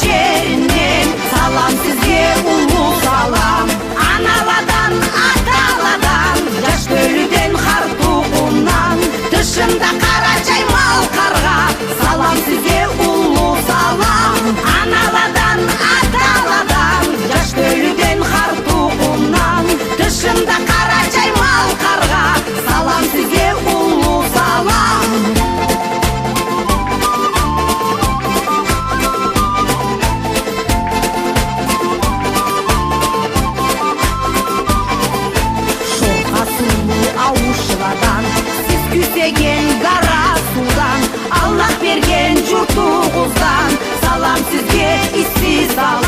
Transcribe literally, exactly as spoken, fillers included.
Джеринден салам сизге, уллу салам. Аналадан, аталадан, джаш тёлюден, хар тукъумдан, тышында Къарачай-Малкъаргъа салам сизге, уллу салам. Аналадан, аталадан, джаш тёлюден, хар тукъумдан, тышында Къарачай-Малкъаргъа салам сизге, уллу салам. Шоркъа суулу ауушладан, сиз кюсеген Къарасуудан, Аллах берген джуртугъуздан салам сизге, исси салам.